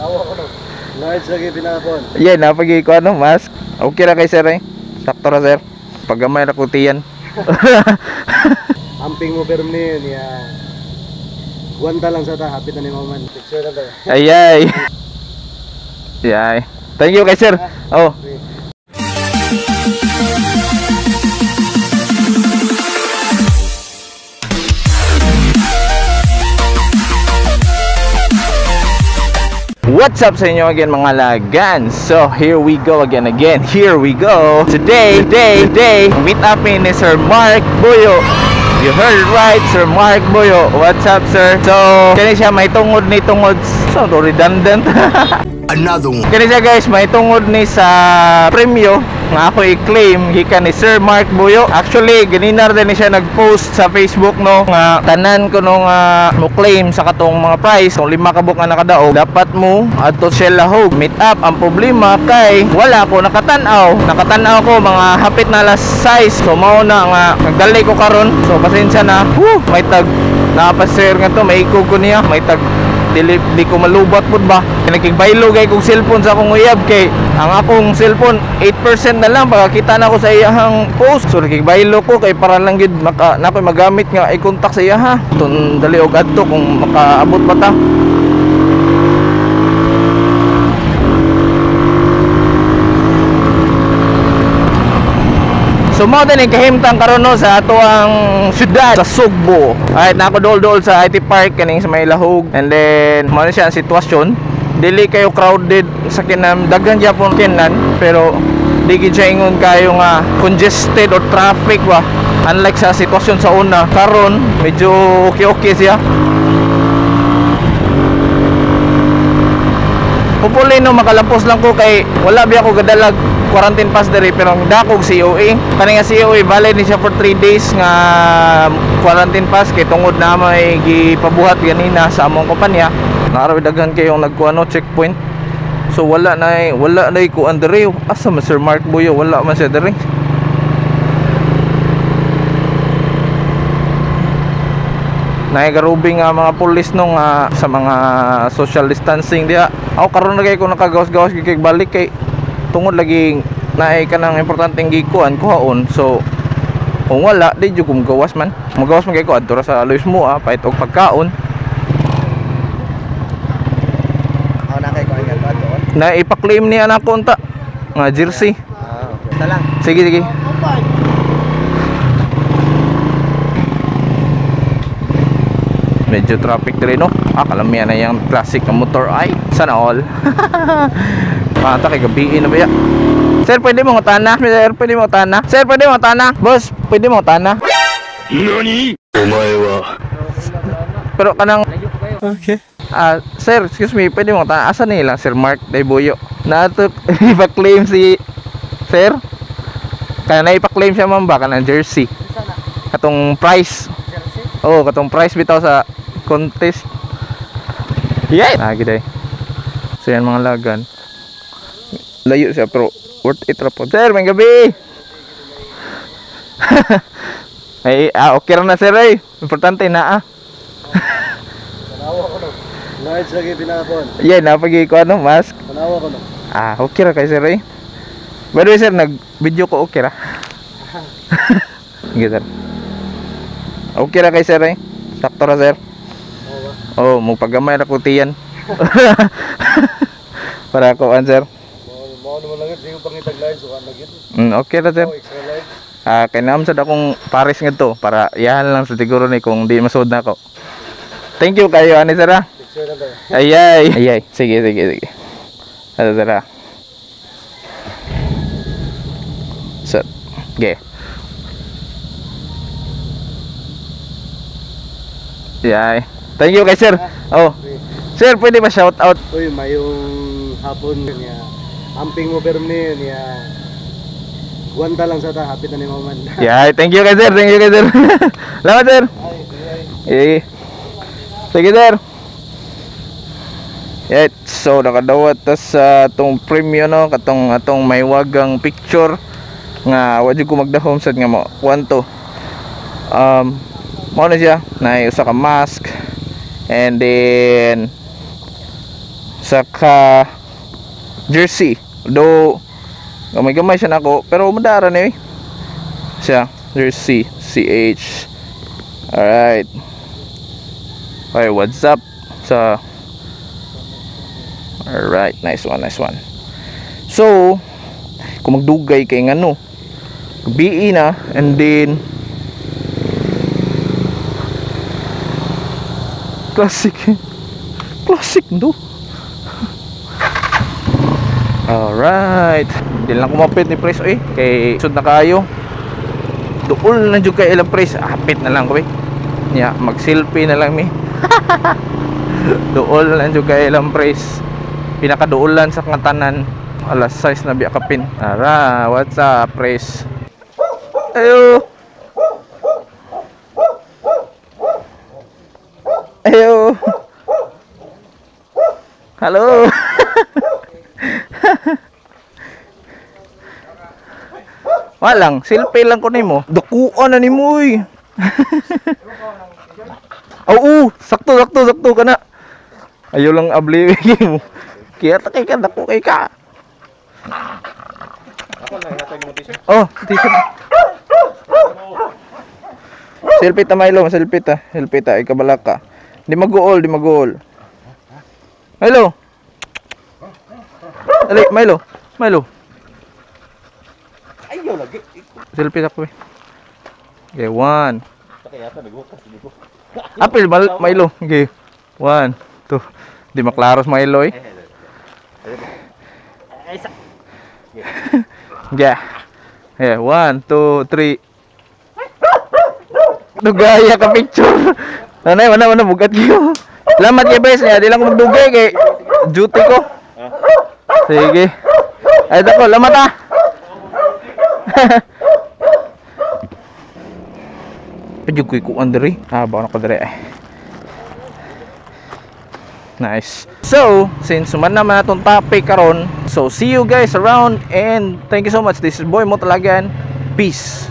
Tanawa ko no. Large lagi pinapon. Yeah, napagi ko ano, mask. Okay ra kay sir eh. Sakto ra, sir. Paggamay ra ko tiyan. Amping mo permi niya. Gwanta lang sa ta, hapit na ni Maman. Picture na tayo. Ayay. Yay. Thank you kay sir. Oh. What's up sa inyo again, mga lagan? So here we go again again. Here we go. Today, day, day, meet up ni Sir Mark Buyo. You heard it right, Sir Mark Buyo. What's up, sir? So, kani siya may tungod ni tungod. So, redundant. Another one. Kani siya, guys, may tungod ni sa premyo nga ako i-claim gikan ni Sir Mark Buyo. Actually, ganinar din ni siya nag-post sa Facebook, no, nga tanan ko no nga mo claim sa katong mga prize, kung lima ka buok nga nakadaog, dapat mo adto siya lahog meet up. Ang problema kay wala ko nakatan-aw. Nakatan-aw ko mga hapit na last size. So mao na nga nagdali ko karon. So pasensya na. Woo, may tag napasir nga to, may ikog ko niya, may tag dili di ko malubat pud ba. Nakigbaylo kay kog cellphone sa akong uyab kay ang akong cellphone 8% na lang pagkakita na ko sa iyahang post. So nakigbaylo ko kay para lang gid maka na ako'y magamit nga i-contact sa iyaha. Tun dali og adto kung makaabot ba ta. So mao din ang kahimtang karon, no, sa ato ang syudad sa Sugbo. Alright, na ako dol-dol sa IT Park kaning sa may Lahog. And then mao na siya ang sitwasyon. Dili kayo crowded sa kinam, daghan gyapon kinan, pero di gid siya ingon kayo nga congested or traffic ba. Unlike sa sitwasyon sa una, karon medyo okay-okay siya. Hopefully, no, makalampos lang ko kay wala biya ko gadalag quarantine pass diri, pero ang dakog COA. Kani nga COA valid ni siya for 3 days nga quarantine pass kay tungod na may gipabuhat ganina sa among kumpanya. Naaraw daghan kayong nagkuano checkpoint. So wala na kuan diri. Asa man Sir Mark Buyo, wala man siya diri. Naigarubi nga mga pulis no nga sa mga social distancing diha. Ako karon na kay ko nakagawas-gawas gid kay balik kay tungod lagi naay kanang importanteng gikuan kuhaon. So kung wala di jud ko magawas man. Magawas man kay ko adto ra sa Luis Mua pait og pagkaon. Ako na kay kuan nga doon. Na ipa-claim niya nako unta nga jersey. Ah, okay. Sa lang. Sige, sige. Medyo traffic diri, no. Ah, kalamian na yung classic na motor ay. Sana all. Pata kay gabiin na ba ya? Sir, pwede mo tana? Sir, pwede mo tana? Sir, pwede mo tana? Boss, pwede mo tana? NANI? Omae wa. Pero kanang Okay. Ah, sir, excuse me, pwede mo tana? Asa nila Sir Mark Dayboyo? Nato ipa-claim si sir? Kaya na ipa-claim siya ma'am ba kanang jersey? Katong price. Oh, katong price bitaw sa contest. Yeah. Ah, gid. So yan, mga lagan. Layo siya pero worth it ra po. Sir, may gabi. Ay, ah, okay ra na, sir ay. Importante na ah. Tanawa ko no. Large lagi pinapon. Yeah, napagi ko ano, mask. Tanawa ko no. Ah, okay ra kay sir ay. By the way, sir, nag-video ko, okay ra. Sige, sir. Okay ra kay sir ay. Sakto ra, sir. Oo ba? Oh, mo paggamay ra ko tiyan. Para ko sir. Mao naman lang di ko pangitag large so kan lagi. Okay ra, sir. Oh, extra large. Ah, kay naam sad akong pares ngadto para iyahan lang sa siguro ni kung di masud na ako. Thank you kayo ani sir ah. Picture na tayo. Ayay. Ayay. Sige, sige, sige. Ano, sir ah. So, okay. Yay. Thank you kay sir. Oh. Sir, pwede ba shout out? Uy, mayong hapon niya. Amping mo permi niya. Gwanta lang sa ta, hapit na ni Maman. Yay, thank you kay sir. Thank you kay sir. Salamat, sir. Ay, sige, ay. Eh. Sige, sir. Yeah, so nakadawat ta sa atong premyo, no, katong atong may wagang picture nga wa jud ko magdahom sad nga mo kuan to. Mao na siya, na usa ka mask and then Saka jersey. Do gamay-gamay siya nako pero mudara ni siya, jersey CH. Alright. Okay, what's up? Sa Alright, nice one, nice one. So, kung magdugay kay ngano, BE na and then classic. Classic do. Alright. Di lang kumapit ni Pres eh. Kay sud na kayo. Duol na jud kay ilang pres. Hapit na lang ko eh. Nya, mag-selfie na lang mi. Duol na jud kay ilang pres. Pinakaduolan sa katanan. Alas 6 na biya kapin. Ara, what's up, pres? Ayo. Ayo. Halo. Walang, selfie lang ko nimo. Dakuan na nimo oy. Oo, sakto sakto sakto kana. Ayo lang abli mo. Kaya ta kay ka dako kay ka. Ako lang hatag mo t-shirt. Oh, t-shirt. Selfie ta, Milo, selfie ta. Selfie ta, ikabala ka. Di mag-goal, di mag-goal. Milo. Dali, Milo. Milo. Ayaw lagi. Selfie ta ko eh. Okay, one. Kaya yata naghukas hindi ko. Apil, mal Milo. Okay. One, two. Di maklaros Milo eh. Yeah. Yeah, one, two, three. Dugaya ka picture. Nanay, wala wala bugat kayo. Salamat kay bes, di lang ko magdugay kay duty ko. Sige. Ay dako, lamat ah. Pwede ko ikuan diri. Ah, baka na ko diri eh. Nice. So, since suman naman atong topic karon, so see you guys around and thank you so much. This is Boy Motalagan. Peace.